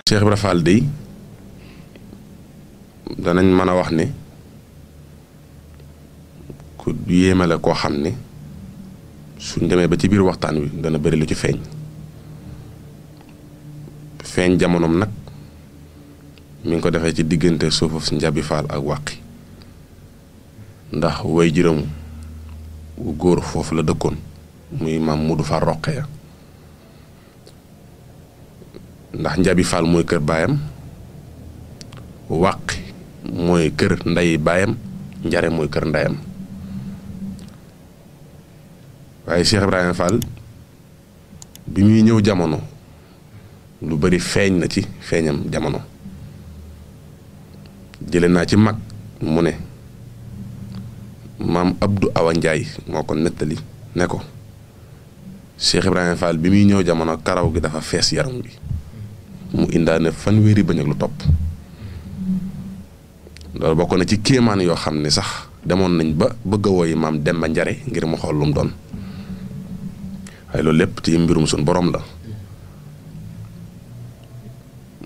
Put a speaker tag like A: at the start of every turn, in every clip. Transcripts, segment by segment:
A: Cheikh Ibra Fall dey danañ mën a wax ne ku yéeme la koo xam ne suñ demee ba ci biir waxtaan wi dana bëri lu ci feeñ jamonoom nag mi ngi ko defee ci diggante suufuf si Njabi Fall ak Wàqi ndax way juróom wu góor foofu la dëkkoon muy maam Mudu Fall Roqeya ndax Njabi Fall mooy kër baayam Wàqi mooy kër nday baayam Njare mooy kër ndayam waaye Cheikh Ibrahima Fall bi muy ñëw jamono lu bari feeñ na ci feeñam jamono jële naa ci mag mu ne maam Abdou Awa Njaay moo ko nettali ne ko Cheikh Ibrahima Fall bi muy ñëw jamono karaw gi dafa fees yaram bi mu indaane fanweeri bañ ak lu topp loolu bokk na ci kéemaan yoo xam ne sax demoon nañ ba bëgg a woyi maam Demba Njare ngir mu xool lu mu doon waaye loolu lépp ci mbirum suñ borom la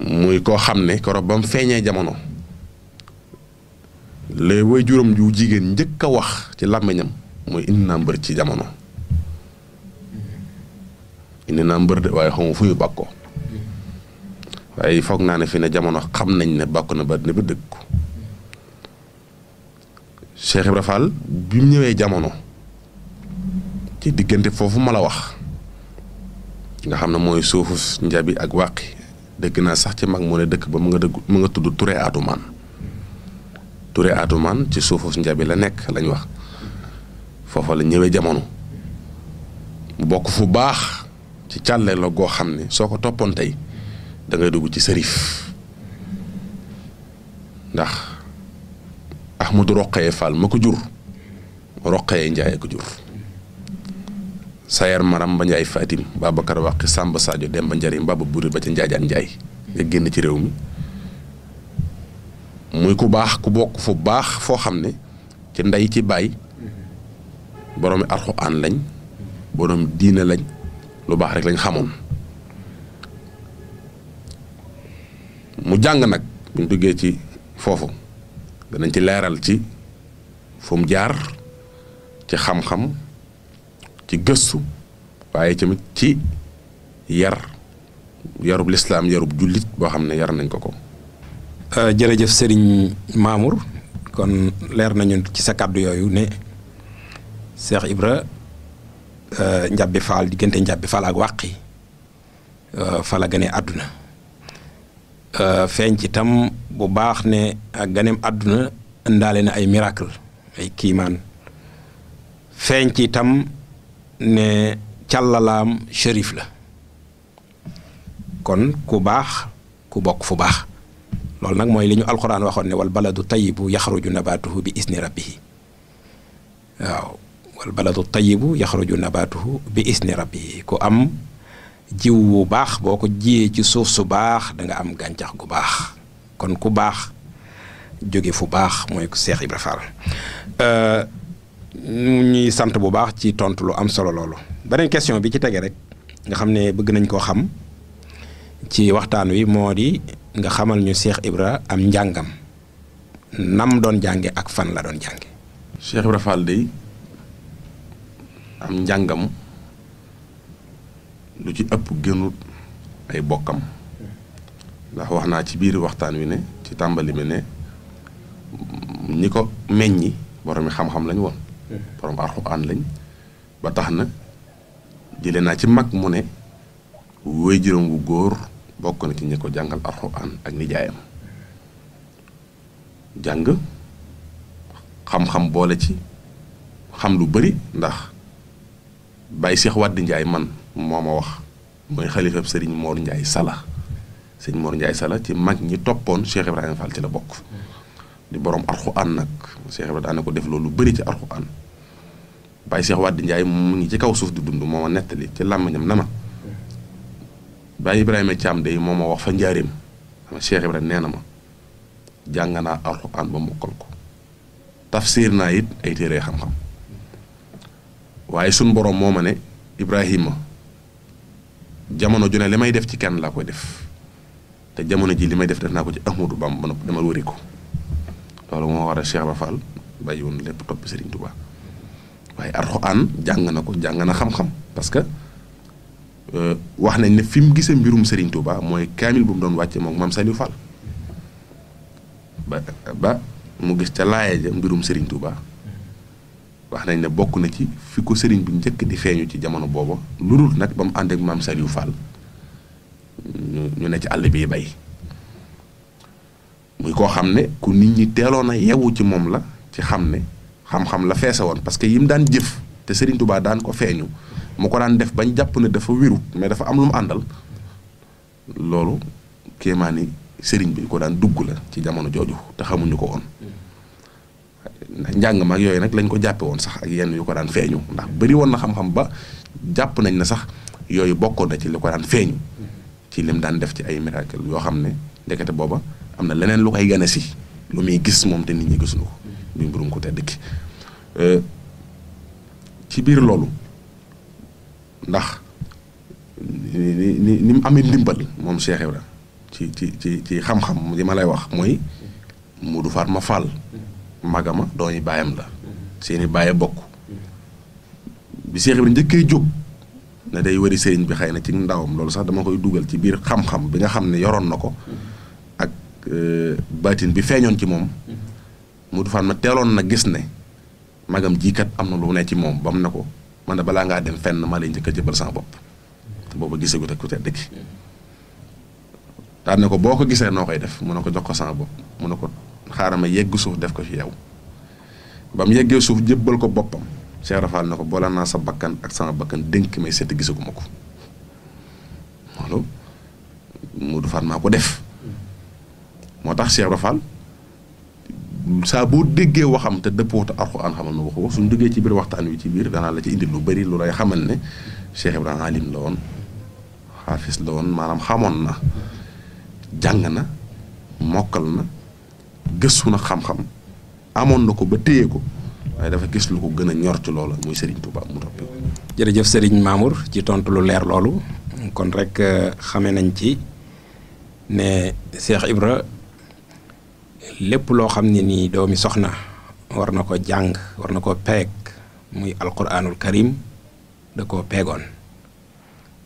A: muy koo xam ne korob ba mu feeñee jamono lay way juróom ju jigéen njëkk a wax ci làmmiñam mooy indi naa mbër ci jamono indi naa mbër de waaye xamu fu ñu bàkkoo waaye foog naa ne fi ne jamono xam nañ ne bàkku na ba ne ba dëgg ko Cheikh Ibra Fall bi mu ñëwee jamono ci diggante foofu ma la wax nga xam ne mooy suufu Njabi ak Wàqi dëgg naa sax ci mag mu ne dëkk ba mu nga tudd Touré Atumaan Touré Atumaan ci suufu Njabi la nekk lañ wax foofa la ñëwee jamono mu bokk fu baax ci càlle la goo xam ne soo ko toppoon tey da ngay dugg ci sërif ndax Ahmadu Roqaye Fall ma ko jur Roqaye Njaay ko jur Sayar Maram ba Njaay Fatim Babacar Wàqi Samba Sadio Demba Njari Mbaba Buri ba ca Njaajaan Njaay nga génn ci réew mi muy ku baax ku bokk fu baax foo xam ne ci ndey ci baay boroomi Alxuraan lañ boroom diine lañ lu baax rek lañ xamoon mu jàng nag buñ duggee ci foofu danañ ci leeral ci fu mu jaar ci xam-xam ci gëstu waaye tamit ci yarub lislaam yarub jullit boo xam ne yar nañ ko
B: jërëjëf Serigne Mamour kon leer nañu ci sa kàddu yooyu ne Cheikh Ibra Njabi Fall diggante Njabi Fall ak Wàqi fa la gane àdduna feeñ ci tam bu baax ne ak ganeem àdduna indaale na ay miracle ay kiimaan feeñ ci tam ne càllalaam shérif la kon ku baax ku bokk fu baax loolu nag mooy li ñu alxuraan waxoon ne wal baladu tayibu yaxruju nabatuhu bi isni rabbihi waaw wal baladu tayibu yaxruju nabatuhu bi isni rabbihi ku am jiw bu baax boo ko jiyee ci suuf su baax da nga am gàncax gu baax kon ku baax jóge fu baax mooy Cheikh Ibra Fall ñuy sant bu baax ci tontu lu am solo loolu beneen question bi ci tege rek nga xam ne bëgg nañ koo xam ci waxtaan wi moo di nga xamal ñu Cheikh Ibra am njàngam nam doon jànge ak fan la doon jànge
A: Cheikh Ibra Fall day am njàngam lu ci ëpp gënut ay bokkam ndax wax naa ci biir waxtaan wi ne ci tàmbali mi ne ñi ko meññi borom mi xam-xam lañ woon borom Alxuraan lañ ba tax na jële naa ci mag mu ne wéy juróom wu góor bokk na ci ñi ko jàngal Alxuraan ak nijaayam jàng xam-xam boole ci xam lu bari ndax Baye Cheikh Wade Njaay man moo ma wax mooy xalifab sëriñ Mor Njaay Sala sëriñ Mor Njaay Sala ci mag ñi toppoon Cheikh Ibrahima Fall ci la bokk di borom Alxuraan nag Cheikh Ibrahima daana ko def loolu bari ci Alxuraan Baye Cheikh Wade Njaay mu ngi ci kaw suuf di dund moo ma nettali ci làmmiñam na ma Baye Ibrahima Thiam day moo ma wax fa njaareem ama Cheikh Ibrahima nee na ma jàng naa Alxuraan ba mokkal ko tafsir naa it ay téere xam-xam waaye sun borom moo ma ne Ibrahima jamono ju ne li may def ci kenn laa koy def te jamono ji li may def naa ko ci Ahmadou Bamba ba demal wëri ko loolu moo war a Cheikh Ibra Fall bàyyi woon lépp topp Serigne Touba waaye Alxuraan jàng na ko jàng na xam-xam parce que wax nañ ne fi mu gisee mbirum Serigne Touba mooy kaamil bu mu doon wàcce moom Maam Saliou Fall ba mu gis ca laaya ja mbirum Serigne Touba wax nañ ne bokk na ci fi ko Serigne bi njëkk di feeñu ci jamono booba lu dul nag ba mu ànd ak Maam Saliou Fall ñu ne ci àll bi bay muy koo xam ne ku nit ñi teeloon a yewu ci moom la ci xam ne xam-xam la feese woon parce que yim daan jëf te Serigne Touba daan ko feeñu mu ko daan def bañ jàpp ne dafa wérut mais dafa am lu mu àndal loolu kéemaani Serigne bi ko daan dugg la ci jamono jooju te xamuñu ko woon ndax njàng mag yooyu nag lañ ko jàppe woon sax ak yenn yu ko daan feeñu ndax bëri woon na xam-xam ba jàpp nañ ne sax yooyu bokkoon na ci li ko daan feeñu ci lim daan def ci ay miracle yoo xam ne ndekete booba am na leneen lu koy gane si lu muy gis moom te nit ñi gisuñu ko bi mbirum ko tedd ki ci biir loolu ndax ni mu amee ndimbal moom Cheikh Ibra ci xam-xam li ma lay wax mooy Modou Fatma Fall magama doomi baayam la seeni baaye bokk bi Cheikh Ibra njëkkee jóg ne day wari sëriñ bi xëy na ci ndawam loolu sax dama koy dugal ci biir xam-xam bi nga xam ne yoroon na ko ak baatin bi feeñoon ci moom Modou Fatma teeloon na gis ne magam jiikat am na lu ne ci moom ba mu ne ko man de balaa ngaa dem fenn maa lay njëkk a jëbal sama bopp te booba gisagut ak ku tedd ki daal ne ko boo ko gisee noo koy def mu ne ko jox ko sama bopp mu ne ko xaaral ma yegg suuf def ko fi yow ba mu yeggee suuf jëbbal ko boppam Cheikh Ibra Fall ne ko boole naa sa bakkan ak sama bakkan dénk may seet gisaguma ko loolu Modou Fall maa ko def moo tax Cheikh Ibra Fall saa boo déggee waxam te dëppoo te Alxuraan xamal na waxu suñ duggee ci biir waxtaan wi ci biir danaa la ci indil lu bari lu lay xamal ne Cheikh Ibrahima alim la woon xaafis la woon maanaam xamoon na jàng na mokkal na gëstu na xam-xam amoon na ko ba téye ko waaye dafa gis lu ko gën a ñor ci loola muy Serigne Touba mu toppee ko.
B: jërëjëf Serigne Mamour ci tontu lu leer loolu kon rek xamee nañ ci ne Cheikh Ibra lépp loo xam ne nii doomi soxna war na ko jàng war na ko peeg muy alquranul karim da koo peegoon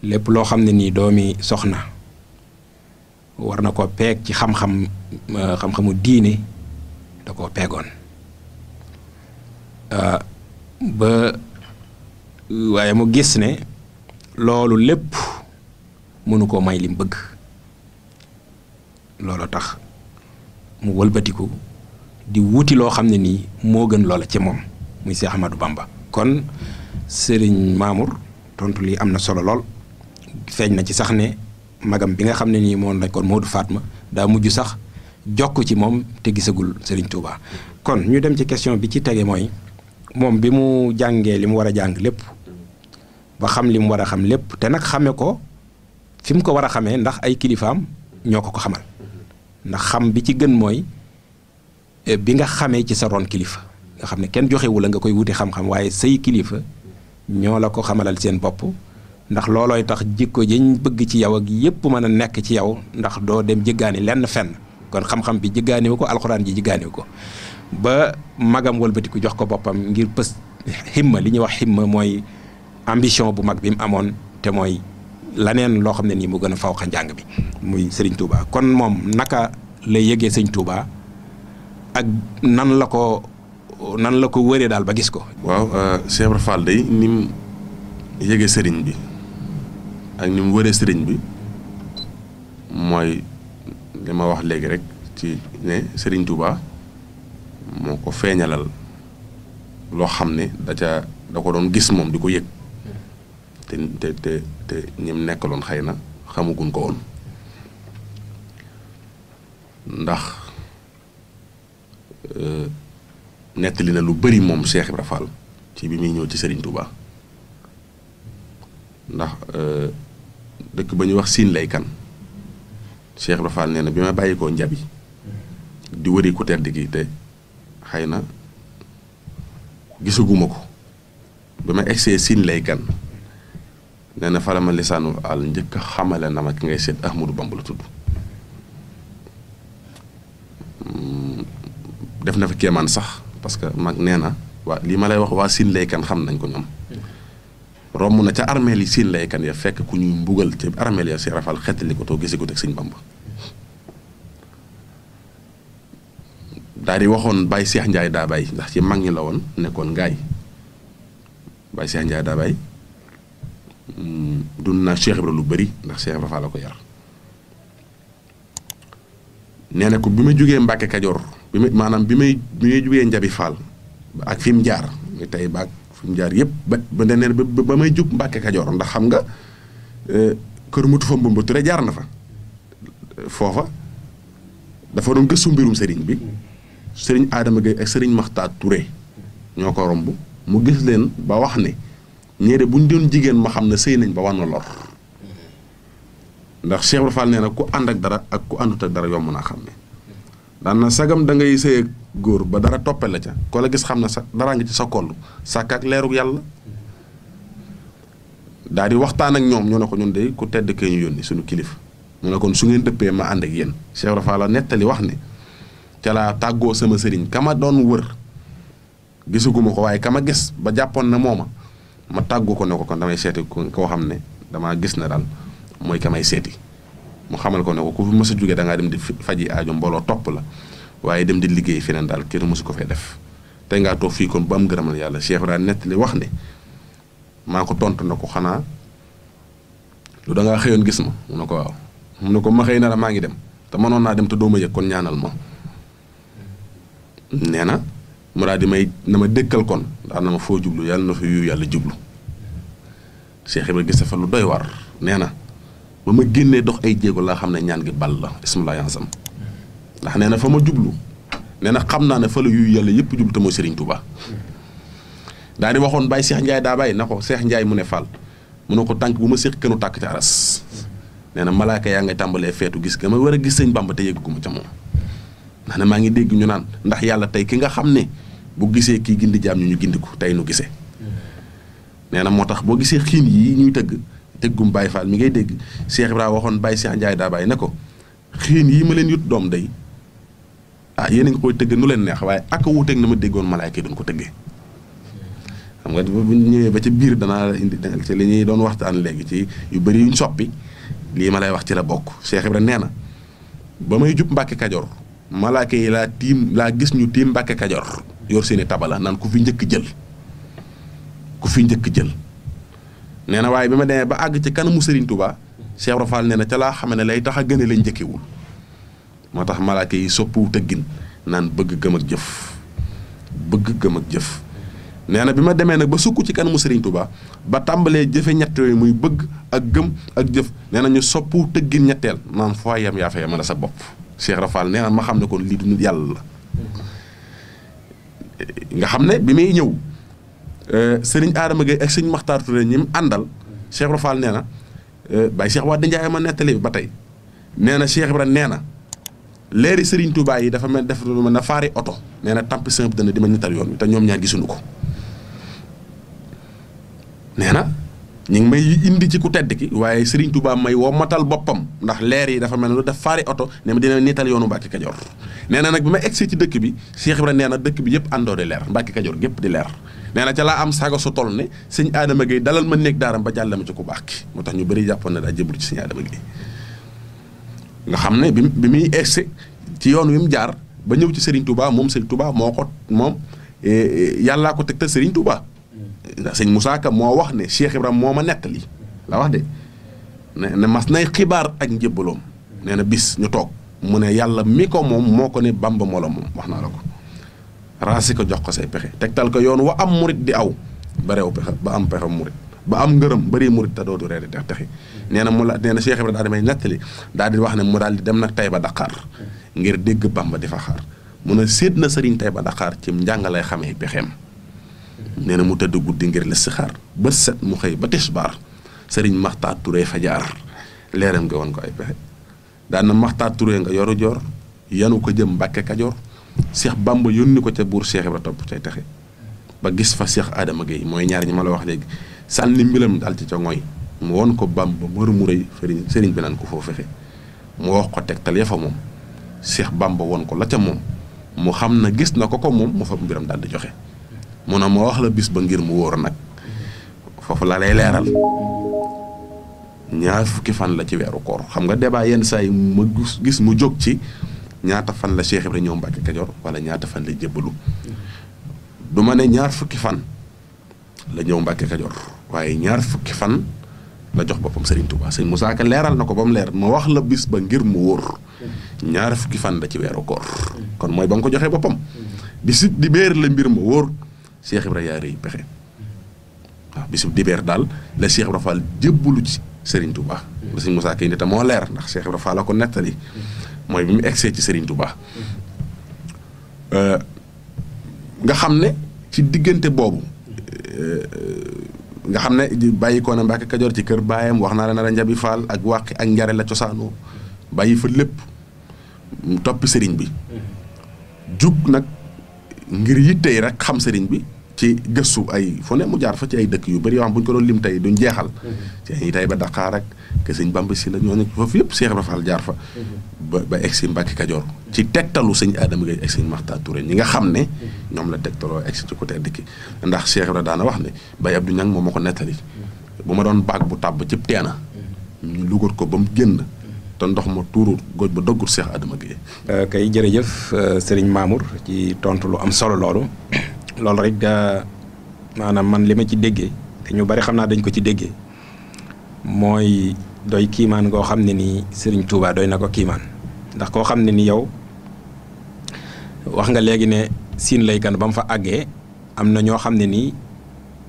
B: lépp loo xam ne nii doomi soxna war na ko peeg ci xam-xam xam-xamu diine da koo peegoon ba waaye mu gis ne loolu lépp mënu koo may lim bëgg loolu tax mu wëlbatiku di wuti loo xam ne nii moo gën loola ci moom muy Cheikh Ahmadou Bamba kon Serigne Mamour tontu lii am na solo lool feeñ na ci sax ne magam bi nga xam ne nii moo nekkoon Modou Fatma daa mujj sax jokk ci moom te gisagul Serigne Touba. kon ñu dem ci question bi ci tege mooy moom bi mu jàngee li mu war a jàng lépp ba xam li mu war a xam lépp te nag xame ko fi mu ko war a xamee ndax ay kilifaam ñoo ko xamal ndax xam bi ci gën mooy bi nga xamee ci sa ron kilifa nga xam ne kenn joxewu la nga koy wuti xam-xam waaye say kilifa ñoo la ko xamalal seen bopp ndax loolooy tax jikko jiñ bëgg ci yow ak yépp mën a nekk ci yow ndax doo dem jéggaani lenn fenn kon xam-xam bi jéggaaniwu ko alxuraan ji jéggaaniwu ko ba magam wëlbatiku jox ko boppam ngir pës himma li ñuy wax himma mooy ambition bu mag bi mu amoon te mooy laneen loo xam ne nii mu gën a faw xa njàng bi muy Serigne Touba kon moom naka lay yëgee Serigne Touba ak nan la ko wëree daal ba gis ko.
A: waaw Cheikh Ibra Fall day ni mu yëgee Serigne bi ak ni mu wëree Serigne bi mooy li ma wax léegi rek ci ne Serigne Touba moo ko feeñalal loo xam ne da ko doon gis moom di ko yëg. te ñim nekkaloon xëy na xamugun ko woon ndax nettali na lu bari moom Cheikh Ibra Fall ci bi muy ñëw ci Serigne Touba ndax dëkk ba ñuy wax Siin lay kan Cheikh Ibra Fall nee na bi ma bàyyi koo njabi di wëri ku tedd gi te xëy na gisaguma ko bi ma egsee Siin lay kan nee na fala ma lisaanul àll njëkk a xamale na ma ki ngay seet Ahmadou Bamba la tudd def na fa kéemaan sax parce que mag nee na waa lii ma lay wax waa Siin laykan xam nañ ko ñoom romb na ca armeel yi Siin laykan ya fekk ku ñuy mbugal ca armeel ya Cheikh Rafal xettali ko too gisi ko teg sëñ Bamba daal di waxoon Baye Cheikh Ndiaye daa bay ndax ci mag ñi la woon nekkoon ngaay Baye Cheikh Ndiaye daa bay dund naa Cheikh Ibra lu bëri ndax Cheikh Ibra Fall la ko yar nee na ko bi ma jógee Mbàkke Kajoor maanaam bi may jógee Njabi Fall ak fi mu jaar muy tey baag fi mu jaar yëpp ba nee na ba may jug Mbàkke Kajoor ndax xam nga kër mutu fa Mbumba Ture jaar na fa foofa dafa doon gëstu mbirum sëriñ bi sëriñ Adama Gueye ak sëriñ Maxtaar Touré ñoo ko romb mu gis leen ba wax ne ñeere bu ñu doon jigéen ma xam ne sëy nañ ba wan na lor ndax Cheikh Ibra Fall nee na ku ànd ak dara ak ku àndut ak dara yomb naa xam ne daan na sagam da ngay sëy ak góor ba dara toppe la ca ko la gis xam ne sa dara nga ci sa koll sàkk ak leerug yàlla daal di waxtaan ak ñoom ñu ne ko ñun de ku tedd kee ñu yónni suñu kilifa mu ne kon su ngeen dëppee ma ànd ak yéen Cheikh Ibra Fall la nettali wax ne ca laa tàggoo sama sëriñ kama doon wër gisaguma ko waaye kama gis ba jàppoon ne mooma ma tàggu ko ne ko kon damay seeti koo xam ne damaa gis ne daal mooy ka may seeti mu xamal ko ne ko ku fi mës a jógee da ngaa dem di faji aajo mbooloo topp la waaye dem di liggéey feneen daal kenn mësu ko fay def tey ngaa toog fii kon ba am gërëmal yàlla Cheikh Ibrahima nettali wax ne maa ko tontu na ko xanaa lu da ngaa xëyoon gis ma mu ne ko waaw mu ne ko ma xëy na la maa ngi dem te mënoon naa dem te doo ma yëg kon ñaanal ma nee na mu daal di may na ma dëkkal kon daal na ma foo jublu yàlla na fa yu yàlla jublu Cheikh Ibrahima gis fa lu doy war nee na ba ma génnee dox ay jéego laa xam ne ñaan gi bal la bismillah yansam ndax nee na fa ma jublu nee na xam naa ne fa la yu yàlla yëpp jublu te mooy Serigne Touba daal di waxoon Baye Cheikh Ndiaye daa bàyyi na ko Cheikh Ndiaye mu ne Fall mu ne ko tànk bu ma séq kënu tàkk ca aras nee na malaaka yaa ngay tàmbalee feetu gis nga ma war a gis sëñ Bamba te yëgguma ca moom ndax ne maa ngi dégg ñu naan ndax yàlla tey ki nga xam ne bu gisee kii gindi jaam ñu gindi ko tey nu gisee nee na moo tax boo gisee xiin yi ñuy tëggum Baye Fall mi ngay dégg Cheikh Ibrahima waxoon Baye Cheikh Ndiaye daa bàyyi ne ko xiin yii ma leen yut doom day ah yéen a ngi koy tëgg nu leen neex waaye ak a wuuteeg na ma déggoon malaayka yi doon ko tëggee xam nga bu ñëwee ba ca biir danaa indi ci li ñuy doon waxtaan léegi ci yu bëri yuñ soppi lii ma lay wax ci la bokk Cheikh Ibrahima nee na ba may jub Mbàkke Kajoor malaayka yi laa gis ñu tiim Mbàkke Kajoor yor seeni tabala naan ku fi njëkk jël nee na waaye bi ma demee ba àgg ci kanamu Serigne Touba Cheikh Ibra Fall nee na ca laa xam ne lay tax a gëne lañ njëkkewul moo tax malaaka yi soppiwu tëggin naan bëgg gëm ak jëf nee na bi ma demee nag ba sukk ci kanamu Serigne Touba ba tàmbalee jëfe ñett yooyu muy bëgg ak gëm ak jëf nee na ñu soppiwu tëggin ñetteel naan foo yem yaa fa yemal sa bopp Cheikh Ibra Fall nee na ma xam ne kon lii du nit yàlla la nga xam ne bi may ñëw sëriñ Adama Gueye ak sëriñ Maxtaar Touré ñi mu àndal Cheikh Ibra Fall nee na Baye Cheikh Wade Ndiaye ma nettali ba tey nee na Cheikh Ibra nee na leeri sëriñ Touba yi dafa mel na faari oto nee na tampi sëñ bi dana di ma nital yoon wi te ñoom ñaar gisuñu ko nee na ñu ngi may indi ci ku tedd ki waaye sëriñ Touba may womatal boppam ndax leer yi dafa mel ne lu def faari oto ne ma dina nital yoonu Mbàkke Kajoor nee na nag bi ma egsee ci dëkk bi Cheikh Ibra nee na dëkk bi yëpp àndoo di leer Mbàkke Kajoor gépp di leer nee na ca laa am sago su toll ne sëñ Adama Gueye dalal ma néeg daaram ba jàll ma ci ku baax ki moo tax ñu bëri jàppoon ne daa jëblu ci sëñ Adama Gueye nga xam ne bi muy egsi ci yoon wi mu jaar ba ñëw ci Serigne Touba moom Serigne Touba moom yàllaa ko teg te Serigne Touba ndax sëñ Moussa Ka moo wax ne Cheikh Ibrahima moo ma nettali la wax de ne mas nay xibaar ak njëbbaloom nee na bis ñu toog mu ne yàlla mi ko moom moo ko ne Bamba moo la moom wax naa la ko raasi ko jox ko say pexe tegtal ko yoon wa am murit di aw ba réew pexe ba am pexe murit ba am ngërëm bari murit te dootu reeri tex texi nee na nee na Cheikh Ibrahima daal di may nettali daal di wax ne mu daal di dem nag Taïba Dakar ngir dégg Bamba di fa xaar mu ne séet na sëriñ Taïba Dakar ci njàngalay xamee pexeem nee na mu tëdd guddi ngir listixaar ba set mu xëy ba tisbaar sëriñ Maxtaar Touré fa jaar leeram nga woon ko ay pexe daan na Maxtaar Touré nga yoru joor yanu ko jëm Mbàkke Kajoor Cheikh Bamba yónni ko ca buur Cheikh Ibra topp cay texe ba gis fa Cheikh Adama Gueye mooy ñaar ñi ma la wax léegi sànni mbilam daal ci ca ngoy mu won ko Bamba mër mu rëy sëriñ bi naan ko foo fexe mu wax ko tegtal ya fa moom Cheikh Bamba won ko la ca moom mu xam na gis na ko moom mu fa mbiram daal di joxe mu ne ma wax la bis ba ngir mu wóor nag foofu la lay leeral ñaar fukki fan la ci weeru koor xam nga débat yenn saa yi ma gis mu jóg ci ñaata fan la Cheikh Ibra ñëw Mbàkke Kajoor wala ñaata fan la jébbalu du ma ne ñaar fukki fan la ñëw Mbàkke Kajoor waaye ñaar fukki fan la jox boppam Serigne Touba sëñ Moussa Ka leeral na ko ba mu leer ma wax la bis ba ngir mu wóor ñaar fukki fan la ci weeru koor kon mooy ba nga ko joxee boppam bisub dibéer la mbir ma wóor Cheikh Ibra yaa rëy pexe waaw bisub dibéer daal la Cheikh Ibra Fall jébbalu ci Serigne Touba la sëñ Moussa Ka indi te moo leer ndax Cheikh Ibra Fall la ko nettali mooy bi mu egsee ci Serigne Touba nga xam ne ci diggante boobu nga xam ne bàyyi ko na Mbàkke Kajoor ci kër baayam wax naa la na Njabi Fall ak wàqi ak njare la cosaanoo bàyyi fa lépp toppi sëriñ bi jug nag ngir yittey rek xam sëriñ bi ci gëstu ay fu ne mu jaar fa ci ay dëkk yu bari yoo xam bu ñu ko doon lim tey duñ jeexal ci ay tey ba Dakar ak ke sëñ Bamba si la ñooñu foofu yëpp Cheikh Ibra Fall jaar fa ba egsi Mbàkke Kajoor ci tegtalu sëñ Adama Gueye ak sëñ Maxtaar Touré ñi nga xam ne ñoom la tegtaloo egsi ci côté dëkk ndax Cheikh Ibra daana wax ne Baye Abdou Niang moom ma ko nettali bu ma doon baag bu tàbb cib teena ñu lugat ko ba mu génn te ndox ma tuuru góoj ba doggut Cheikh Adama Gueye
B: kay jërëjëf Serigne Mamour ci tontu lu am solo loolu rek maanaam man li ma ci déggee te ñu bari xam naa dañ ko ci déggee mooy doy kiimaan ngoo xam ne nii Serigne Touba doy na ko kiimaan ndax koo xam ne ni yow wax nga léegi ne siin lay kan ba mu fa àggee am na ñoo xam ne nii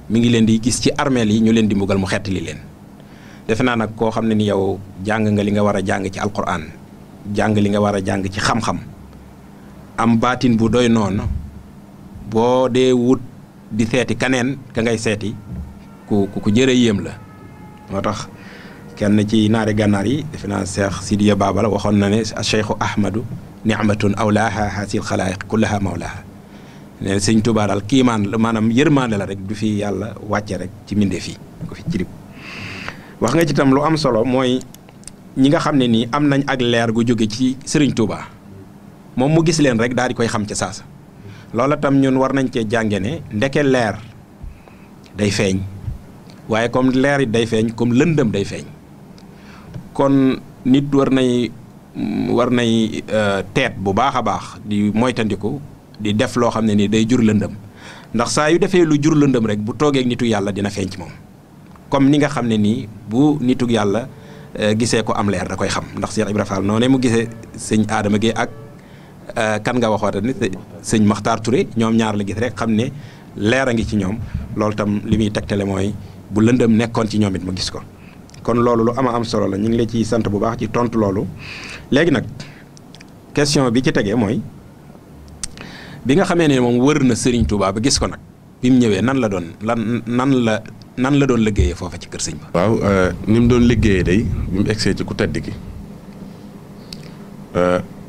B: mi ngi leen di gis ci armeel yi ñu leen di mbugal mu xettali leen defe naa nag koo xam ne ni yow jàng nga li nga war a jàng ci alquran jàng li nga war a jàng ci xam-xam am baatin bu doy noonu boo dee wut di seeti kaneen ka ngay seeti ku jërë yéem la moo tax kenn ci naari gànnaar yi defe naa Cheikh Sidiya Baba la waxoon na ne Cheikhu Ahmadu ni'matun awlaaha hasil xalaayiq kullaha mawlaaha ne sëñ Tuubaa daal kiimaan la maanaam yërmaande la rek du fi yàlla wàcce rek ci mbindeef yi ko fi cirib wax nga ci tam lu am solo mooy ñi nga xam ne nii am nañ ak leer gu jóge ci Sëriñ Tuubaa moom mu gis leen rek daal di koy xam ca saasa loola tam ñun war nañ cee jànge ne ndeke leer day feeñ waaye comme leer it day feeñ comme lëndëm day feeñ kon nit war nay teet bu baax a baax di moytandiku di def loo xam ne ni day jur lëndëm ndax saa yu defee lu jur lëndëm rek bu toogee ak nitu yàlla dina feeñ ci moom comme ni nga xam ne nii bu nitu yàlla gisee ko am leer da koy xam ndax Cheikh Ibra Fall noonu mu gisee sëñ Adama Gueye ak kan nga waxoon ni sëñ Maxtaar Touré ñoom ñaar la gis rek xam ne leer a ngi ci ñoom loolu tam li muy tegtale mooy bu lëndëm nekkoon ci ñoom it ma gis ko kon loolu lu am solo la ñu ngi la ciy sant bu baax ci tontu loolu léegi nag question bi ci tegee mooy bi nga xamee ne moom wër na Serigne Touba ba gis ko nag bi mu ñëwee nan la doon liggéeyee foofa ci kër sëñ ba.
A: waaw ni mu doon liggéeyee day bi mu egsee ci ku tedd ki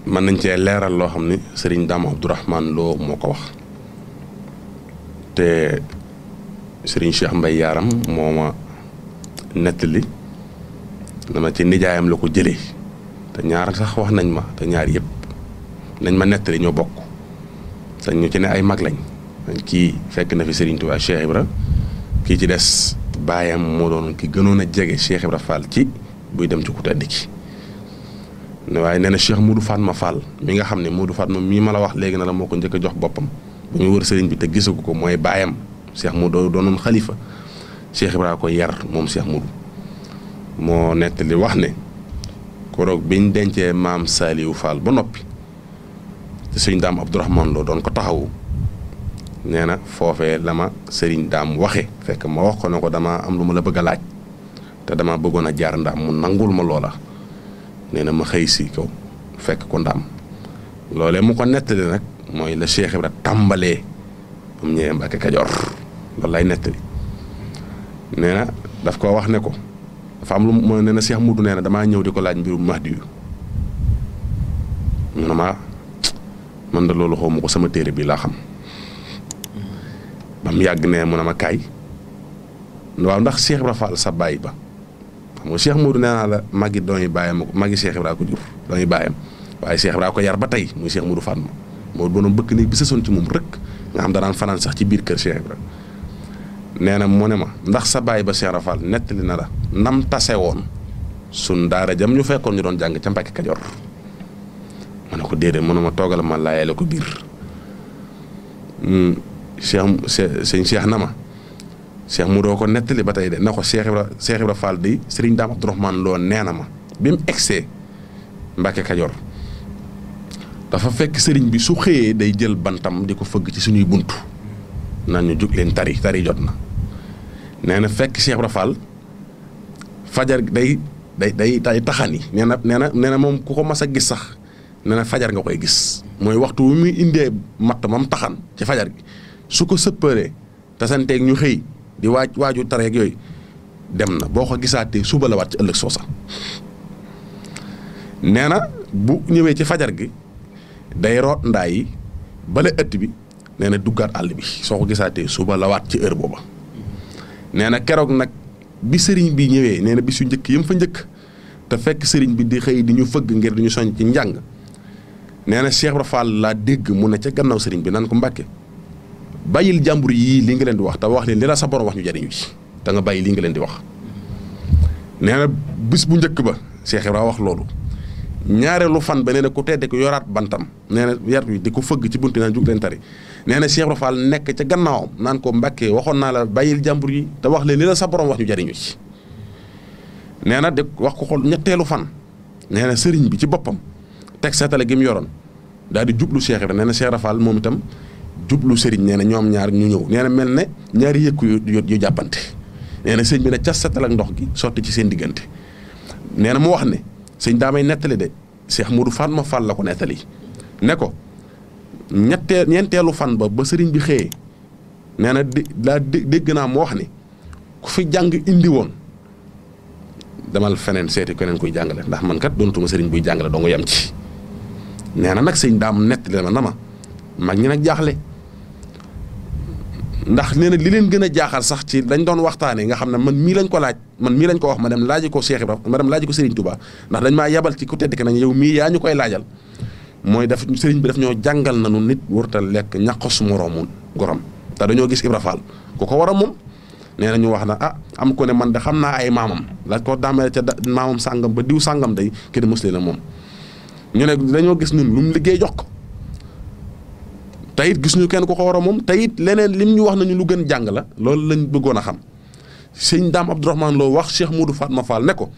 A: mën nañ cee leeral loo xam ni Serigne Dame Abdourahmane Lo moo ko wax te Serigne Cheikh Mbaye Yaram moo ma nettali dama ci nijaayam la ko jëlee te ñaar sax wax nañ ma te ñaar yëpp nañ ma nettali ñoo bokk te ñu ci ne ay mag lañ kii fekk na fi Serigne Touba Cheikh Ibra kii ci des baayam moo doon ki gënoon a jege Cheikh Ibra Fall ci buy dem ci ku tedd ki waaye nee na Cheikh Modou Fatma Fall mi nga xam ne Modou Fatma mii ma la wax léegi na la moo ko njëkk a jox boppam bu muy wër sëriñ bi te gisagu ko mooy baayam Cheikh Modou doonoon xalifa Cheikh Ibra ko yar moom Cheikh Modou moo nettali wax ne koroog biñ dencee maam Saliou Fall ba noppi te sëriñ Daam Abdourahmane Lo doon ko taxawu nee na foofee la ma sëriñ Daam waxe fekk ma wax ko ne ko dama am lu ma la bëgg a laaj te dama bëggoon a jaar ndaam mu nangul ma loola nee na ma xëy si kaw fekk ko ndaam loolee mu ko nettali nag mooy la Cheikh Ibra tàmbalee ba mu ñëwee Mbàkke Kajoor loolu lay nettali nee na daf ko wax ne ko dafa am lu mu nee na Cheikh Modou nee na damaa ñëw di ko laaj mbirum Mahdi yu mu ne ma man da loolu xaw ma ko sama téere bi laa xam ba mu yàgg ne mu ne ma kaay waaw ndax Cheikh Ibra Fall sa baay ba xam nga Cheikh Modou nee naa la magi doomi baayam magi Cheikh Ibra ko jur doomi baayam waaye Cheikh Ibra ko yar ba tey muy Cheikh Modou Fatma moo doon bëkk néeg bi sësoon ci moom rek nga xam danaan fanaan sax ci biir kër Cheikh Ibra nee na mu ne ma ndax sa baay ba Cheikh Rafal nettali na la nam tase woon sun daara jam ñu fekkoon ñu doon jàng ca Mbàkke Kajoor ma ne ko déedéet mu ne ma toogal ma laayale ko biir sëñ Cheikh na ma Cheikh mu doo ko nettali ba tey de na ko Cheikh Ibra Fall di Sëriñ Daam Abdourahmane Lo nee na ma bi mu egsee Mbàkke Kajoor dafa fekk sëriñ bi su xëyee day jël bantam di ko fëgg ci suñuy buntu naan ñu jug leen tari jot na nee na fekk Cheikh Ibra Fall fajar day taxani nee na moom ku ko mas a gis sax nee na fajar nga koy gis mooy waxtu wu muy indee matt mam taxan ci fajar gi su ko sëpparee tasanteeg ñu xëy di waaju tareeg yooyu dem na boo ko gisaatee suba la waat ci ëllëg soosa nee na bu ñëwee ci fajar gi day root ndaa yi bale ëtt bi nee na duggaat àll bi soo ko gisaatee suba la waat ci heure booba nee na keroog nag bi sëriñ bi ñëwee nee na bis yu njëkk yëm fa njëkk te fekk sëriñ bi di xëy di ñu fëgg ngir di ñu soñ ci njàng nee na Cheikh Ibra Fall laa dégg mu ne ca gannaaw sëriñ bi naan ko Mbàkke bàyyil jàmbur yii li nga leen di wax te wax leen li la sa borom wax ñu jariñu ci te nga bàyyi li nga leen di wax nee na bis bu njëkk ba Cheikh Ibra wax loolu ñaareelu fan ba nee na ku tedde ko yoraat bantam nee na yar wi di ko fëgg ci buntu naan jug leen tari nee na Cheikh Ibra Fall nekk ca gannaawam naan ko Mbàkke waxoon naa la bàyyil jàmbur yi te wax leen li la sa borom wax ñu jariñu ci nee na de wax ko xool ñetteelu fan nee na sëriñ bi ci boppam teg seetale gi mu yoroon daal di jublu Cheikh Ibra nee na Cheikh Ibra Fall moom itam jublu sëriñ nee na ñoom ñaar ñu ñëw nee na mel ne ñaari yëkku yu jàppante nee na sëñ bi ne cas seetal ak ndox gi sotti ci seen diggante nee na mu wax ne sëñ daamay nettali de Cheikh Modou Fatma Fall la ko nettali ne ko ñeenteelu fan ba sëriñ bi xëyee nee na dégg naa mu wax ni ku fi jàng indi woon demal feneen seeti keneen kuy jàngale ndax man kat doonatuma sëriñ buy jàngale doo nga yem ci nee na nag sëñ daam nettali ma na ma mag ñi nag jaaxle ndax nee na li leen gën a jaaxal sax ci dañ doon waxtaanee nga xam ne man mii lañ ko laaj man mii lañ ko wax ma dem laaji ko Cheikh Ibra ma dem laaji ko Serigne Touba ndax dañ maa yebal ci ku tedd ki nañ yow mii yaa ñu koy laajal mooy def Serigne bi daf ñoo jàngal nañu nit warta lekk ñaqos moroomu gorom te dañoo gis Ibra Fall ku ko war a moom nee na ñu wax na am ko ne man de xam naa ay maamam laaj ko daamee ca maamam sàngam ba diw sàngam day kenn mos leen a moom ñu ne dañoo gis ñun lu mu liggéey jox ko tayit gis ñu kenn ko war a moom tayit leneen lim ñu wax nañu lu gën jàng la loolu lañ bëggoon a xam sëñ Daam Abdourahmane Lo wax Cheikh Modou Fatma Fall ne ko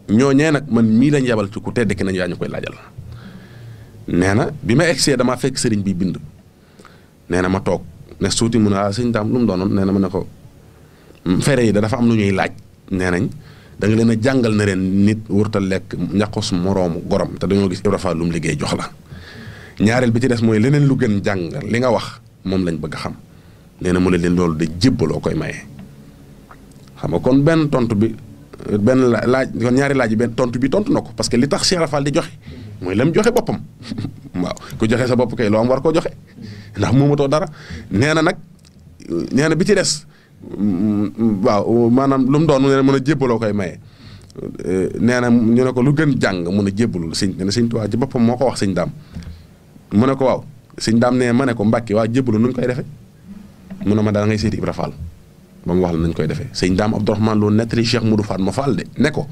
A: ñooñee nag man mii lañ yebal ci ku tedd ki nañ yaa ñu koy laajal nee na bi ma egsee damaa fekk sëriñ bi bind nee na ma toog ne suuti mu ne sëñ Daam lu mu doonoon nee na ma ne ko fere yi dafa am lu ñuy laaj nee nañ da nga leen a jàngal na leen nit wërta lekk ñaqos moroomu gorom te dañoo gis Ibra Fall lu mu liggéey jox la ñaareel bi ci des mooy leneen lu gën jàng li nga wax moom lañ bëgg a xam nee na mu ne leen loolu de jébbaloo koy maye. xam nga kon benn tontu bi benn laaj kon ñaari laaj yi benn tontu bi tontu na ko parce que li tax Cheikh Ibra Fall di joxe mooy lam joxe boppam waaw ku joxe sa bopp kay loo am war koo joxe ndax moomatoo dara nee na nag nee na bi ci des waaw maanaam lu mu doon nee na mën a jébbaloo koy maye. nee na ñu ne ko lu gën jàng mun a jébbalul sëñ nee na sëñ Tuubaa ci boppam moo ko wax sëñ Daam mu ne ko waaw sëñ Daam ne ma ne ko Mbàkke waa jébbalu nuñ koy defee mu ne ma daal ngay seeti Ibra Fall ba mu wax la nañ koy defee sëñ Daam Abdourahmane Lo nettali Cheikh Modou Fatma Fall de ne ko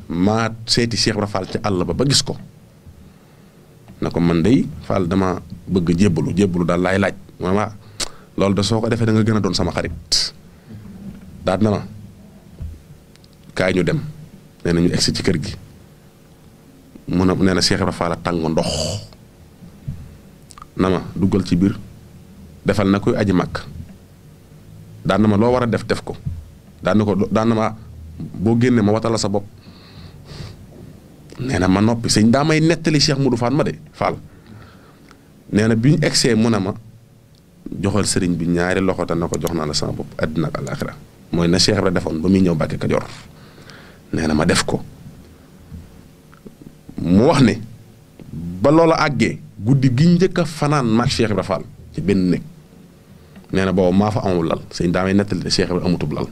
A: maa seeti Cheikh Ibra Fall ca àll ba gis ko na ko man day Fall dama bëgg jébbalu daal laay laaj ma loolu de soo ko defee da nga gën a doon sama xarit daal na ma kaay ñu dem nee na ñu egsi ci kër gi mun a nee na Cheikh Ibra Fall tàng ndox na ma duggal ci biir defal na koy aji màkk daan na ma loo war a def ko daan na ma boo génnee ma watal la sa bopp nee na ma noppi sëñ daa may nettali Cheikh Modou Fatma de Fall nee na bi ñu egsee mun a ma joxal sëriñ bi ñaari loxo te na ko jox naa la sama bopp àddina ak àllaaxira mooy na Cheikh Ibra defoon ba muy ñëw Mbàkke Kajoor nee na ma def ko mu wax ne ba loola àggee guddi gi njëkk a fanaan maag Cheikh Ibra Fall ci benn néeg nee na boobu maa fa amul lal sëñ daa may nettali de Cheikh Ibra amutub lal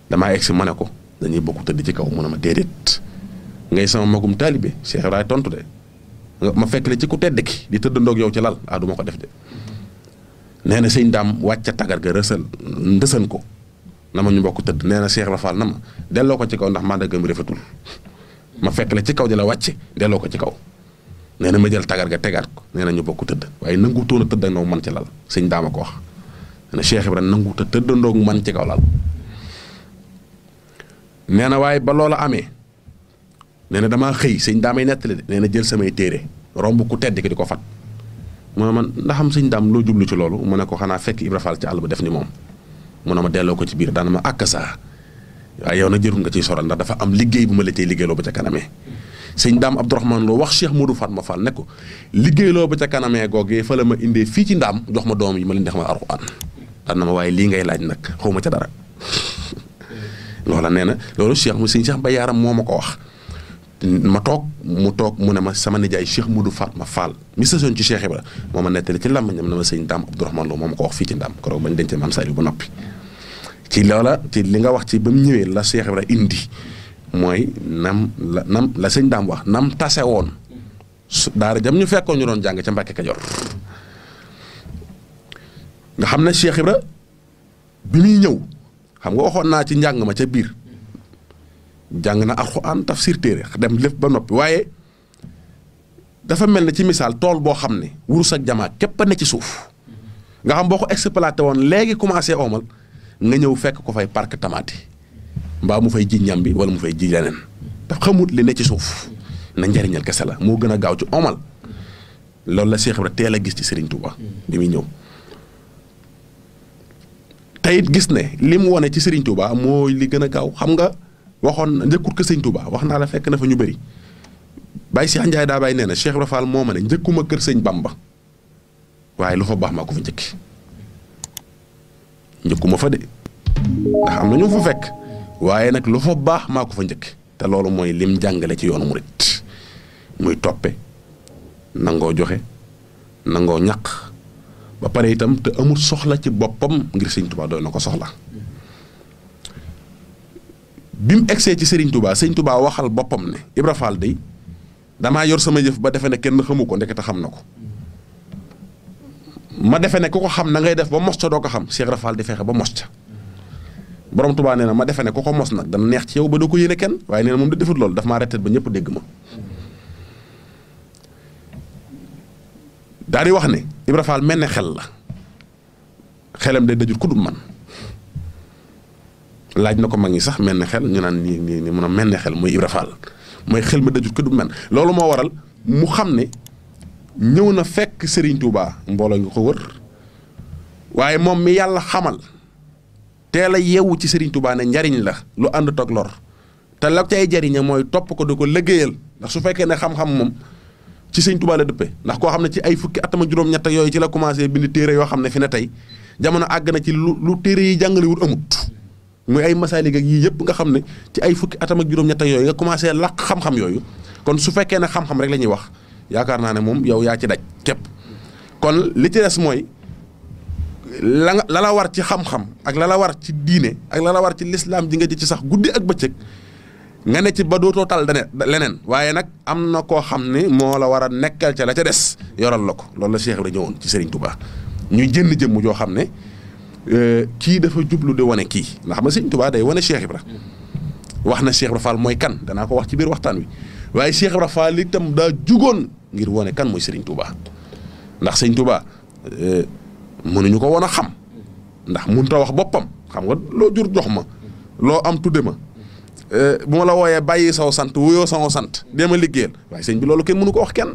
A: damaa egsi ma ne ko dañuy bokk tëdd ci kaw mu ne ma déedéet ngay sama magum taalibe Cheikh Ibra tontu de ma fekk la ci ku tedd ki di tëddandoog yow ci lal du ma ko def de. nee na sëñ daam wàcca tagar ga rësal ndësan ko na ma ñu bokk tëdd nee na Cheikh Ibra Fall na ma delloo ko ci kaw ndax màndargam rafetul ma fekk la ci kaw di la wàcce delloo ko ci kaw. nee na ma jël tagar ga tegaat ko nee na ñu bokk tëdd waaye nanguutoon a tëddandoog man ci lal sëñ daama ko wax. nee na Cheikh Ibra nanguut a tëddandoog man ci kaw lal. nee na waaye ba loola amee nee na damaa xëy sëñ daamay nettali de nee na jël samay téere romb ku tedd ki di ko fat mu ne man ndax am sëñ daam loo jublu ci loolu mu ne ko xanaa fekk Ibra Fall ci àll ba def ni moom mu ne ma delloo ko ci biir daana ma àkk saa waaye yow nag jërul nga ciy soral ndax dafa am liggéey bu ma la cay liggéeyloo ba ca kanamee sëñ daam Abdourahmane Lo wax Cheikh Modou Fatma Fall ne ko liggéeyloo ba ca kanamee googee fa la ma indee fii ci ndaam jox ma doom yi ma leen dex ma Alxuraan daan na ma waaye lii ngay laaj nag xaw ma ca dara loola nee na loolu Cheikh mu sëñ Cheikh Mbaye Yaram moo ma ko wax ma toog mu ne ma sama nijaay Cheikh Modou Fatma Fall mi sësoon ci Cheikh Ibra moo ma nettali ci làmmiñam ne ma sëñ daam Abdourahmane Lo moo ma ko wax fii ci ndaam keroog bañ dencee maam Saliou ba noppi ci loola ci li nga wax ci ba mu ñëwee la Cheikh Ibra indi mooy nam la sëñ daam wax nam tase woon daara jam ñu fekkoon ñu doon jàng ca Mbàkke Kajoor nga xam ne Cheikh Ibra bi muy ñëw xam nga waxoon naa ci njàng ma ca biir jàng na Alxuraan tafsir téere dem lépp ba noppi waaye dafa mel ne ci misaal tool boo xam ne wurus ak jamaa képp a ne ci suuf nga xam boo ko exploité woon léegi commencé omal nga ñëw fekk ko fay parc tamaate mbaa mu fay ji ñam bi wala mu fay ji leneen te xamut li ne ci suuf na njariñal kese la moo gën a gaaw ci omal loolu la Cheikh Ibra teel a gis ci Serigne Touba bi muy ñëw teyit gis ne li mu wone ci Serigne Touba mooy li gën a gaaw xam nga waxoon njëkkut ko sëñ Touba wax naa la fekk na fa ñu bëri Baye Cheikh Ndiaye daa bàyyi nee na Cheikh Ibra Fall moo ma ne njëkkuma kër sëñ Bamba waaye lu fa baax maa ko fa njëkki njëkkuma fa de ndax am na ñu fa fekk waaye nag lu fa baax maa ko fa njëkk te loolu mooy lim jàngale ci yoonu murit muy toppe nangoo joxe nangoo ñaq ba pare itam te amul soxla ci boppam ngir sëñ Touba doy na ko soxla bi mu egsee ci Serigne Touba sëñ Touba waxal boppam ne Ibra Fall day damaa yor sama yëf ba defe ne kenn xamu ko ndekete xam na ko ma defe ne ku ko xam na ngay def ba mos ca doo ko xam Cheikh Ibra Fall di fexe ba mos ca borom Touba nee na ma defe ne ku ko mos nag dana neex ci yow ba doo ko yéene kenn waaye nee na moom da defut loolu daf maa rettet ba ñëpp dégg ma daal di wax ne Ibra Fall mel ne xel la xelam day dajul ku dul man laaj na ko mag ñi sax mel ne xel ñu naan nii mun a mel ne xel mooy Ibra Fall mooy xel ma dajul ku dul man loolu moo waral mu xam ne ñëw na fekk Serigne Touba mbooloo nga ko wër waaye moom mi yàlla xamal teel a yeewu ci Serigne Touba ne njariñ la lu ànd toog lor te la cay jariñe mooy topp ko di ko liggéeyal ndax su fekkee ne xam-xam moom ci Serigne Touba la dëppee ndax koo xam ne ci ay fukki atama juróom-ñett yooyu ci la commencé bind téere yoo xam ne fi ne tey jamono àgg na ci lu téere yi jàngalewul amut muy ay masaalik ak yii yëpp nga xam ne ci ay fukki atam ak juróom-ñett yooyu nga commencé laq xam-xam yooyu kon su fekkee ne xam-xam rek la ñuy wax yaakaar naa ne moom yow yaa ci daj képp kon li ci des mooy la la war ci xam-xam ak la la war ci diine ak la la war ci lislaam ji nga ci sax guddi ak bëccëg nga ne ci ba dootoo tal leneen waaye nag am na koo xam ne moo la war a nekkal ca la ca des yoral la ko loolu la Cheikh Ibra ñëwoon ci Serigne Touba ñuy jënn jëmm joo xam ne kii dafa jublu di wane kii ndax ma Serigne Touba day wane Cheikh Ibra wax na Cheikh Ibra Fall mooy kan danaa ko wax ci biir waxtaan wi waaye Cheikh Ibra Fall itam daa jugoon ngir wane kan mooy Serigne Touba ndax Serigne Touba mënuñu ko woon a xam ndax mënut a wax boppam xam nga loo jur jox ma loo am tudde ma bu ma la wooyee bàyyi saw sant wuyoo sama sant dema liggéeyal waaye sëñ bi loolu kenn mënu ko wax kenn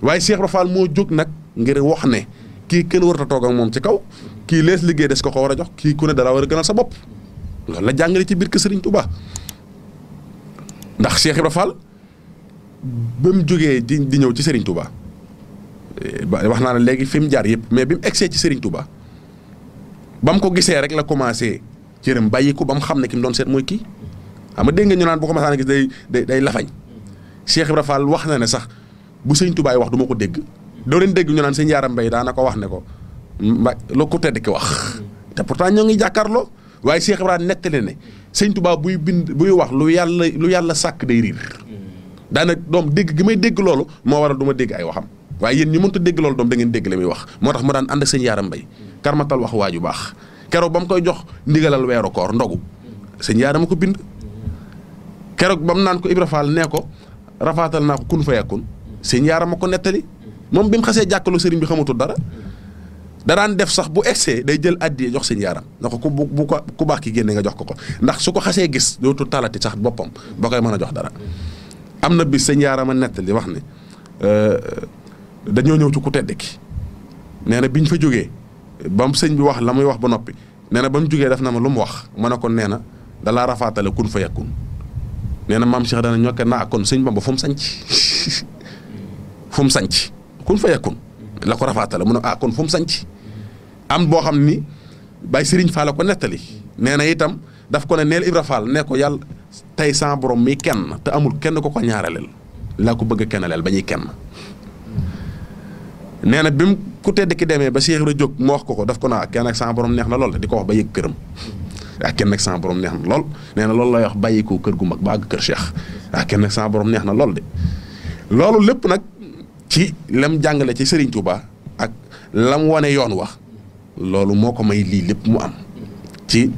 A: waaye Cheikh Ibra Fall moo jóg nag ngir wax ne kii kenn warut a toog ak moom ci kaw kii lees liggéey des ko war a jox kii ku ne dara war a gënal sa bopp loolu la jàngale ci biir kër Serigne Touba ndax Cheikh Ibra Fall ba mu jógee di ñëw ci Serigne Touba wax naa ne léegi fi mu jaar yëpp mais bi mu egsee ci Serigne Touba ba mu ko gisee rek la commencé cëram bàyyi ko ba mu xam ne ki mu doon seet mooy kii xam nga dégg nga ñu naan bu ko masaan a gis day lafañ Cheikh Ibra Fall wax na ne sax bu Serigne Touba yi wax du ma ko dégg doo leen dégg ñu naan sëñ Yaaram Mbay daana ko wax ne ko loo ko tedd ki wax te pourtant ñoo ngi jàkkaarloo waaye Cheikh Ibra nettali ne sëñ Touba buy wax lu yàlla sàkk day riir daanaka doom dégg gi may dégg loolu moo waral du ma dégg ay waxam waaye yéen ñi mënta dégg loolu doom da ngeen dégg li muy wax moo tax mu daan ànd ak sëñ Yaaram Mbay karmatal wax waaju baax keroog ba mu koy jox ndigalal weeru koor ndogu sëñ Yaaram ko bind keroog ba mu naan ko Ibra Fall nee ko rafaatal naa ko kun fa yakun sëñ Yaaram ko nettali moom bi mu xasee jàkkalu sëriñ bi xamatul dara daraan def sax bu egsee day jël addiye jox sëñ Yaaram na ko ku baax ki génne nga jox ko ndax su ko xasee gis dootul talati sax boppam ba koy mën a jox dara am na bis sëñ Yaaram a nettali wax ne dañoo ñëw ci ku tedd ki nee na biñ fa jógee ba mu sëñ bi wax la muy wax ba noppi nee na ba mu jógee def na ma lu mu wax ma ne ko nee na dalaa rafaatale kun fa yakun nee na maam Cheikh dana ñokke naa kon sëñ Bamba fu mu sanc fu mu sanc kun fa yakun la ko rafaatale mu ne kon fu mu sanc am boo xam ni Baye Serigne Fall la ko nettali nee na itam daf ko ne neel Ibra Fall ne ko yàlla tey sa borom mi kenn te amul kenn ko ñaaraleel laa ko bëgg a kennaleel ba ñuy kenn nee na bi mu ku tedd ki demee ba Cheikh Ibra jóg mu wax ko daf ko naa kenn ak sa borom neex na lool di ko wax ba yëg këram kenn ak sa borom neex na lool nee na loolu lay wax bàyyi ko kër gu mag ba àgg kër Cheikh kenn ak sa borom neex na lool de loolu lépp nag ci lam jàngale ci Serigne Touba ak lam wane yoon wax loolu moo ko may lii lépp mu am ci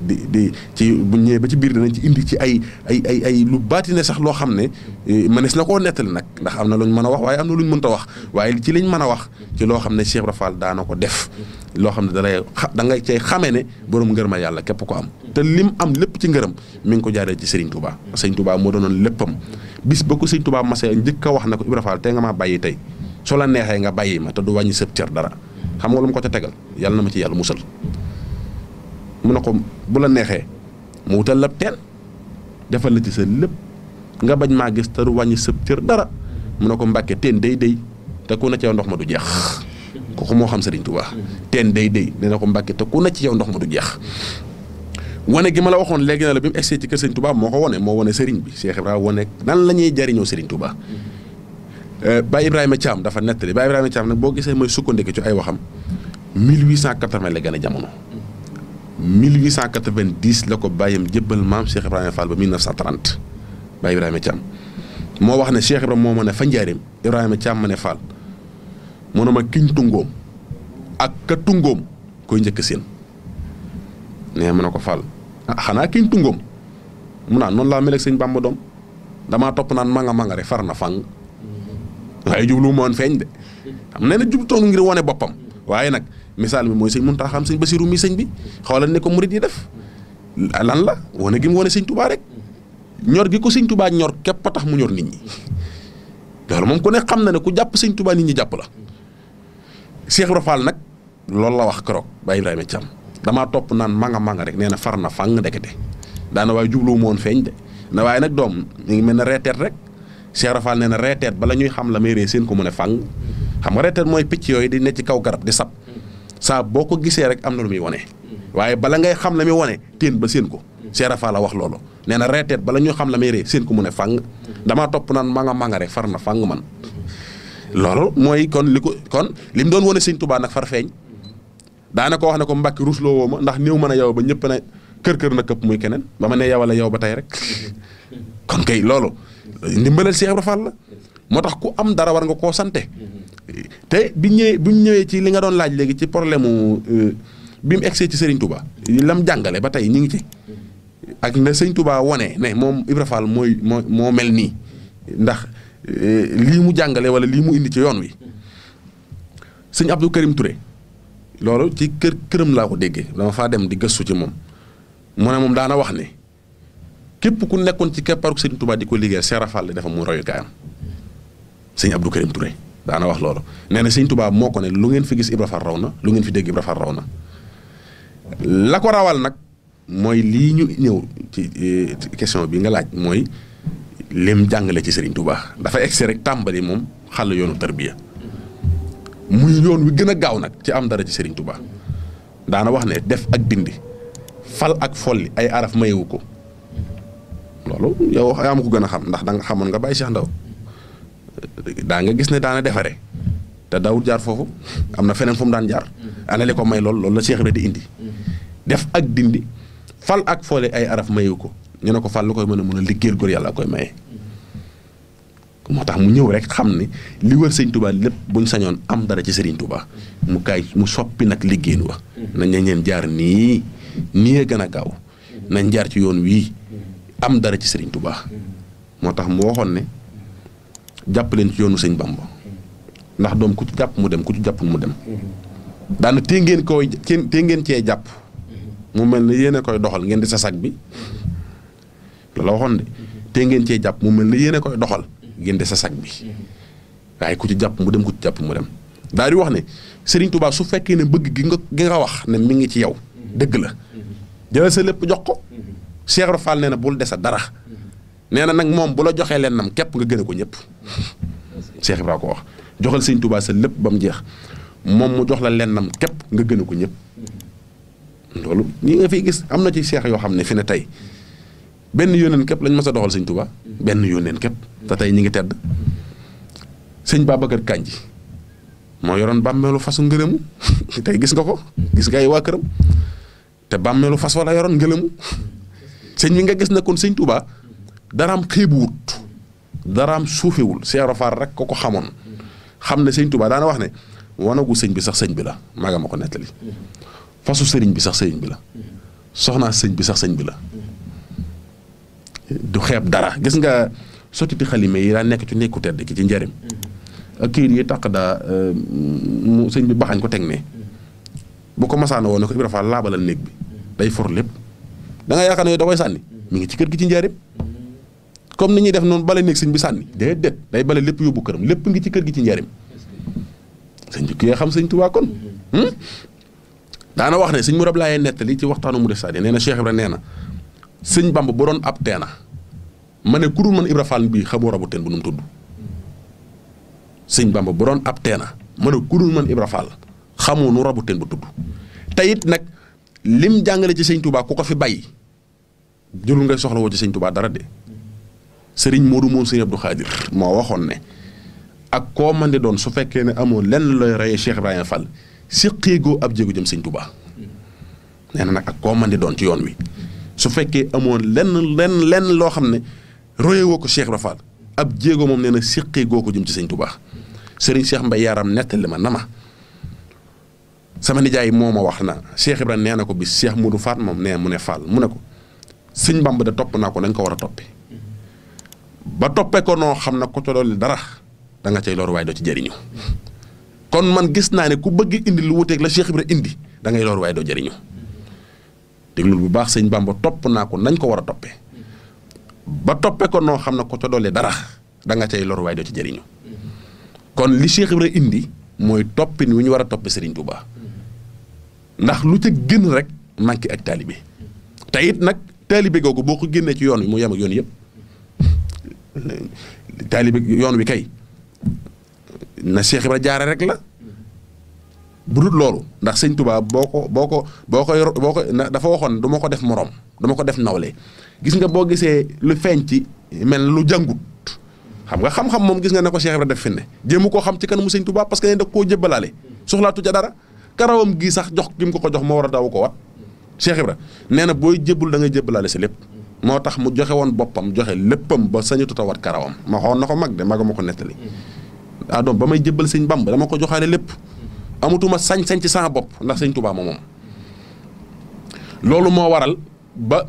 A: ci bu ñëwee ba ci biir danañ ci indi ci ay lu baati ne sax loo xam ne mënees na koo nettali nag ndax am na luñ mën a wax waaye am na luñ mënta wax waaye ci liñ mën a wax ci loo xam ne Cheikh Ibra Fall daana ko def loo xam ne da ngay cay xamee ne borom ngërëma yàlla képp ko am te lim am lépp ci ngërëm mi ngi ko jaaree ci Serigne Touba Serigne Touba moo doonoon léppam bis ba ko Serigne Touba masee njëkk a wax na ko Ibra Fall tey nga maa bàyyi tey soo la neexee nga bàyyi ma te du wàññi sëb cër dara xam nga lu mu ko ca tegal yàlla na ma ci yàlla musal mu ne ko bu la neexee mu wutal la teen defal la ci sa lépp nga bañ maa gis te du wàññi sëb cër dara mu ne ko Mbàkke teen day te ku ne ci yow ndox ma du jeex kooku moo xam Serigne Touba teen day nee na ko Mbàkke te ku ne ci yow ndox ma du jeex wane gi ma la waxoon léegi na la bi mu egsee ci kër Serigne Touba moo ko moo wane Serigne bi Cheikh Ibrahima wane nan la ñuy jariñoo Serigne Touba Baye Ibrahima Thiam dafa nettali Baye Ibrahima Thiam nag boo gisee mooy sukkandiku ci ay waxam 1880 la gën a jamono 1890 la ko bàyyam jébbal maam Cheikh Ibrahima Fall ba 1930 Baye Ibrahima Thiam moo wax ne Cheikh Ibrahima moo ma ne fa njaareem Ibrahima Thiam ma ne Fall mu ne ma kiñ tungoom ak ka tungoom koy njëkk seen nee ma ne ko Fall xanaa kiñ tungoom mu naan noonu laa mel ak sëñ Bamba doom damaa topp naan manga rek far na fang waaye jublu ma woon feeñ de xam nee na jublu toog ngir wane boppam waaye nag misaal mi mooy sëñ Muntaxa xam sëñ Basiru mi sëñ bi xoolal ne ko murit yi def lan la wane gi mu wane sëñ Touba rek ñor gi ko sëñ Touba ñor képp a tax mu ñor nit ñi loolu moom ku ne xam na ne ku jàpp sëñ Touba nit ñi jàpp la Cheikh Ibra Fall nag loolu la wax keroog Baye Ibrahima Thiam damaa topp naan manga rek nee na far na fang ndekete daana waaye jubluwu ma woon feeñ de na waaye nag doom ñu ngi mel ne reeteet rek Cheikh Ibra Fall nee na reeteet bala ñuy xam la may ree seen ko mu ne fang xam nga reeteet mooy picc yooyu di ne ci kaw garab di sab saa boo ko gisee rek am na lu muy wane waaye bala ngay xam la muy wane teen ba seen ko Cheikh Ibra Fall la wax loolu nee na reeteet bala ñuy xam la may ree seen ko mu ne fang damaa topp naan manga rek far na fang man loolu mooy kon li mu doon wane sëñ Touba nag far feeñ daana ko wax ne ko Mbàkke rusloo woo ma ndax néew mën a yow ba ñëpp ne kër na këpp muy keneen ba ma ne yow la yow ba tey rek kon kay loolu ndimbalal Cheikh Ibra Fall la moo tax ku am dara war nga koo sante te bu ñu ñëwee ci li nga doon laaj léegi ci problème mu bi mu egsee ci Serigne Touba lam jàngale ba tey ñu ngi ci ak na Serigne Touba wone ne moom Ibra Fall moo mel nii ndax lii mu jàngale wala lii mu indi ci yoon wi sëñ Abdou Karim Touré loolu ci këram laa ko déggee dama faa dem di gëstu ci moom mu ne moom daana wax ne képp ku nekkoon ci kepparu Serigne Touba di ko liggéey Cheikh Ibra Fall la dafa mu royukaayam sëñ Abdou Karim Touré daana wax loolu nee na sëñ Touba moo ko ne lu ngeen fi gis Ibra Fall raw na lu ngeen fi dégg Ibra Fall raw na la ko rawal nag mooy lii ñu ñëw ci question bi nga laaj mooy lim jàngale ci Serigne Touba dafa egsi rek tàmbali moom xàll yoonu tarbiya muy yoon wi gën a gaaw nag ci am dara ci Serigne Touba daana wax ne def ak dindi fal ak folli ay araf mayewu ko loolu yow yaa ma ko gën a xam ndax da nga xamoon nga bàyyi Cheikh Ndaw daa nga gis ne daana defare te daawul jaar foofu am na feneen fu mu daan jaar ana li ko may loolu la Cheikh Ibra di indi def ak dindi fal ak folli ay araf mayewu ko ñu ne ko fal lu koy mën a liggéeyal góor yàlla koy maye moo tax mu ñëw rek xam ne li wër sëñ Touba lépp buñ sañoon am dara ci Serigne Touba mu soppi nag liggéeyin wa nañ leen jaar nii a gën a gaaw nañ jaar ci yoon wii am dara ci Serigne Touba moo tax mu waxoon ne jàpp leen ci yoonu sëñ Bamba ndax doom ku ci jàpp mu dem ku ci jàppul mu dem daana tee ngeen cee jàpp mu mel ne yéen a koy doxal ngeen di sa sag bi la waxoon de tee ngeen cee jàpp mu mel ne yéen a koy doxal ngeen di sa sag bi waaye ku ci jàpp mu dem ku ci jàpp mu dem daal di wax ne Serigne Touba su fekkee ne bëgg gi nga wax ne mi ngi ci yow dëgg la jëlal sa lépp jox ko Cheikh Ibra Fall nee na bul desa dara nee na nag moom bu la joxee lennam képp nga gën a ko ñëpp Cheikh Ibra ko wax joxal Serigne Touba sa lépp ba mu jeex moom mu jox la lennam képp nga gën a ko ñëpp loolu ñi nga fiy gis am na ci seex yoo xam ne fi ne tey benn yónneen képp lañ mas a doxal sëñ Touba benn yónneen képp te tey ñi ngi tedd sëñ Babacar Kanji moo yoroon bàmmeelu fasu ngërëmu tey gis nga ko gis nga ay waa këram te bàmmeelu fas wala yoroon ngërëmu sëñ mi nga gis ne kon sëñ Touba daraam xeebuwut daraam suufewul Cheikh Ibra Fall rek ko xamoon xam ne sëñ Touba daana wax ne wanagu sëñ bi sax sëñ bi la maaga ma ko nettali fasu sëriñ bi sax sëriñ bi la soxnaa sëñ bi sax sëñ bi la du xeeb dara gis nga sottiti xalime yi daa nekk ci nekku tedd ki ci njëriñ ak kii yi taq daa mu sëñ bi baxañ ko teg ne bu ko masaana woon ne ko Ibra Fall laabalal néeg bi day for lépp da nga yaakaar ne da koy sànni mi ngi ci kër gi ci njëriñ comme ni ñuy def noonu bale néeg sëñ bi sànni déedéet day bale lépp yóbbu këram lépp ngi ci kër gi ci njëriñ sëñ bi ki xam sëñ Tuubaa kon daana wax ne sëñ mu rab laayee nettali ci waxtaanu mu def sadi nee na Cheikh Ibra nee na sëñ Bamba bu doon ab teena ma ne ku dul man Ibra Fall bii xamoo rabu teen bu nu mu tudd sëñ Bamba bu doon ab teena ma ne ku dul man Ibra Fall xamoo nu rabu teen bu tudd te it nag lim jàngale ci sëñ Touba ku ko fi bàyyi jëlul ngay soxla woo ci sëñ Touba dara de sëriñ Modou moom sëñ Abdou Khadir moo waxoon ne ak koo man di doon su fekkee ne amoo lenn looy reyee Cheikh Ibrahima Fall siqeegoo ab jéego jëm sëñ Touba nee na nag ak koo man di doon ci yoon wi su fekkee amoo lenn loo xam ne roye woo ko Cheikh Ibrahima Fall ab jéego moom nee na siqeegoo ko jëm ci sëñ Touba sëriñ Cheikh Mbaye Yaram nettali ma na ma sama nijaay moo ma wax na Cheikh Ibrahima nee na ko bis Cheikh Modou Faat moom nee mu ne Fall mu ne ko sëñ Bamba de topp naa ko nañ ko war a toppe ba toppee ko noo xam na ko ca dolli dara da nga cay loru waaye doo ci jëriñu kon man gis naa ne ku bëgg indi lu wuteeg la Cheikh Ibrahima indi da ngay loru waaye doo jëriñu déglul bu baax sëñ Bamba topp naa ko nañ ko war a toppee ba toppee ko noo xam na ko ca dolli dara da nga cay loru waaye doo ci jëriñu kon li Cheikh Ibrahima indi mooy toppin wi ñu war a toppee Serigne Touba ndax lu ca gën rek manqué ak taalibe te it nag taalibe googu boo ko génnee ci yoon wi mu yem ak yoon yëpp taalibe yoon wi kay na Cheikh Ibrahima jaare rek la bu dul loolu ndax sëñ Touba boo ko dafa waxoon du ma ko def moroom dama ko def nawle gis nga boo gisee lu feeñ ci mel lu jàngut xam nga xam-xam moom gis nga ne ko Cheikh Ibrahima def fi ne jéemu koo xam ci kanamu sëñ Touba parce que ne da koo jébbalaale soxlaatu ca dara karawam gii sax jox gi mu ko jox moo war a daw ko wat Cheikh Ibrahima nee na booy jébbul da ngay jébbalaale sa lépp moo tax mu joxe woon boppam joxe léppam ba sañatu ta wat karawam ma xoon na ko mag de maga ma ko nettali ah doom ba may jébbal sëñ Bamba dama ko joxaale lépp amatuma sañ-sañ ci sama bopp ndax sëñ Touba moom loolu moo waral ba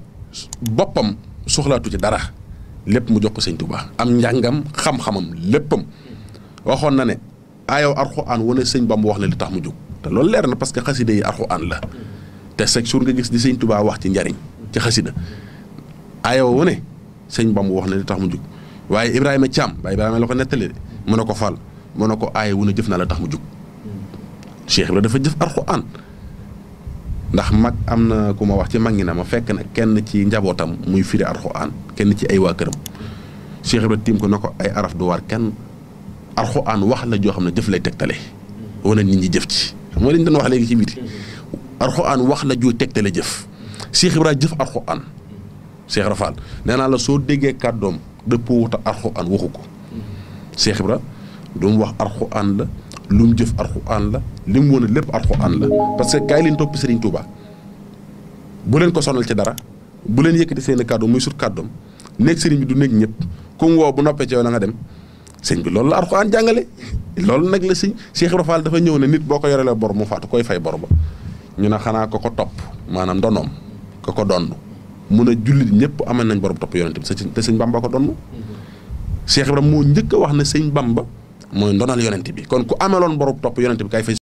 A: boppam soxlaatu ci dara lépp mu jox ko sëñ Touba am njàngam xam-xamam léppam waxoon na ne aayow Alxuraan wane sëñ Bamba wax la li tax mu jóg te loolu leer na parce que xasida yi Alxuraan la te chaque jour nga gis di sëñ Touba wax ci njariñ ci xasida aayow wane sëñ Bamba wax na li tax mu jóg waaye Ibrahima Thiam waaye Ibrahima la ko nettali de mu ne ko Fall mu ne ko aaye wu ne jëf naa la tax mu jóg Cheikh Ibrahima dafa jëf Alxuraan ndax mag am na ku ma wax ci mag ñi na ma fekk na kenn ci njabootam muy firi Alxuraan kenn ci ay waa këram Cheikh Ibrahima tiim ko na ko ay araf du war kenn Alxuraan wax la joo xam ne jëf lay tegtale wane nit ñi jëf ci xam nga li ñu doon wax léegi ci biti Alxuraan wax la ju tegtale jëf Cheikh Ibrahima jëf Alxuraan Cheikh Ibra Fall nee naa la soo déggee kàddoom dëppoo wuta Alxuraan waxu ko Cheikh Ibra lu mu wax Alxuraan la lu mu jëf Alxuraan la li mu wane lépp Alxuraan la parce que kaay leen topp Serigne Touba bu leen ko sonal ci dara bu leen yëkkati seen kàddoom muy sut kàddoom nekk Serigne bi du nekk ñëpp ku mu woo bu noppee ci yow na nga dem sëñ bi loolu la Alxuraan jàngale loolu nag la sëñ Cheikh Ibra Fall dafa ñëw ne nit boo ko yorelee bor mu faatu koy fay bor ba ñu ne xanaa ko topp maanaam ndonoom ko donn mun a jullit ñëpp amal nañ borom topp yonent bi te sëñ Bamba ko donn Cheikh Ibra moo njëkk a wax ne sëñ Bamba mooy ndonal yonent bi kon ku ameloon borom topp yonent bi kay fay